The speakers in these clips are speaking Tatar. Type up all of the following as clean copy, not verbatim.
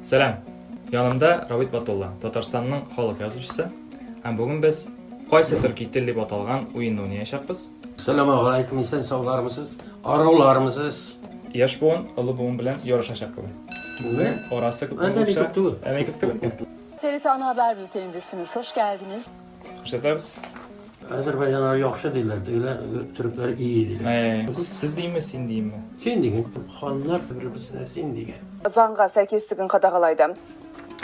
Сәлам! Янымда Равит Батулла, Татарстанның халык язучысы. Һәм бүген без Кайсы төрки тел дип аталган уенны уйнаячакбыз. Сәлам алейкум, исән саулармысыз? Арулармысыз? Яшь буын олы буын белән ярышачак бүген. Безнең арасы күп Әллә ни күп түгел. Әллә ни күп түгел. TRT Ana Haber Bülteni'ndesiniz. Hoş geldiniz. Күрсәтәбез. Азербайҗаннар яхшы диләр, тегеләр төрекләр iyi диләр. Э, сез димме, син димме? Син дигән. Ханнар бер-берсенә син дигән. Заңға сәйкестігін қадағалайды.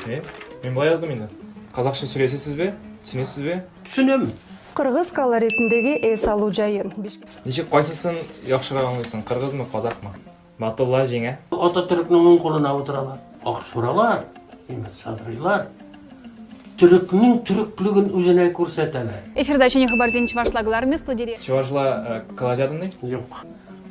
Э, мин былай яздым инде. Казакча сөйләсәсез бе? Түсенәсез бе? Төшенәм. Кыргыз колоритиндеги эс алуу жайы. Ничек кайсысын яхшырак аңлыйсың, кыргызмы, казакмы? Батулла җиңә. Ататөркнең уң кулына утыралар. Акчуралар, имеш, садрыйлар. Төрекнең төреклеген үзенә күрсәтәләр. Эфирда ҫӗнӗ хыпарсен чӑвашла кӑларӑмӗ студире. Чӑвашла э, калаҫатӑн-и? Юк.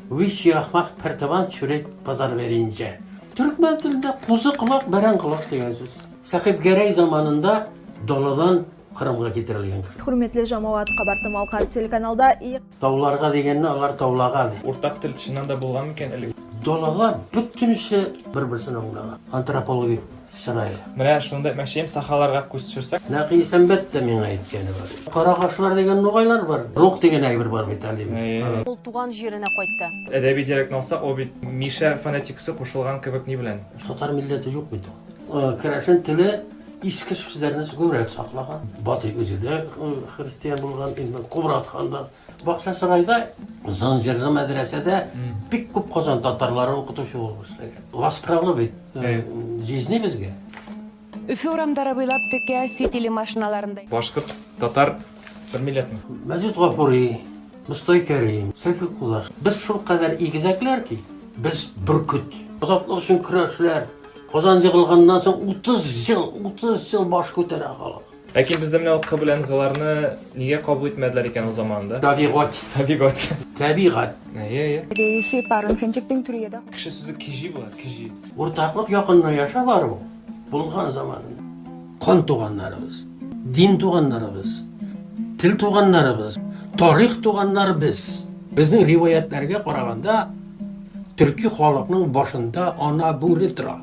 Виҫ яхмак пӗр тӑван ҫӳрет пасар веринче. Төркмән телендә кузы колак, бәрән колак дигән сүз. Сәхип Гәрәй заманында даладан Кырымга китерелгән кеше. Hürmetli jamoat, Kabartın-Malkar telekanalda iyi Тауларга дигәнне алар таулага ди. Уртак тел чыннан да булган микән элек? Далалар бөтенесе бер-берсен аңлаган. Антропологик чырае. Менә шунда әйтмәкче идем, сахаларга күз төшерсәк. Нәкый Исәнбәт тә миңа әйткәне бар. Карагашлар дигән нугайлар бар. Рух дигән әйбер бар бит әле бит. Ул туган җиренә кайтты. Әдәби диалектны алсак, ул бит мишәр фонетикасы кушылган кебек ни белән. Татар милләте юк бит ул. Керәшен теле иске сүзләрне күбрәк саклаган. Батый үзе дә христиан булган, инде Кубрат хан да. Бакчасарайда Занҗырлы мәдрәсәдә бик күп Казан татарлары укытучы булып эшләгән. Гаспралы бит җизни безгә. Өфө урамдары буйлап текә сетили машиналарында. Башкорт, татар бер милләтме? Мәҗит Гафури, Мостай Кәрим, Сәйфи Кулаш. Без шулкадәр игезәкләр ки, без бөркет. Азатлык өчен көрәшләр, Казан егылганнан соң 30 ел, 30 ел баш күтәрә халык. Ләкин бездә менә ул К белән Г-ларны нигә кабул итмәделәр икән ул заманында? Табигать. Табигать. Табигать. Әйе, әйе. Рейси парын хемчектең түрие Кеше сүзе кижи була, кижи. Уртаклык якынна яшәп бару булган заманында. Кан туганнарыбыз, дин туганнарыбыз, тел туганнарыбыз, тарих туганнарыбыз. Безнең риваятләргә караганда, төрки халыкның башында ана бүре тора.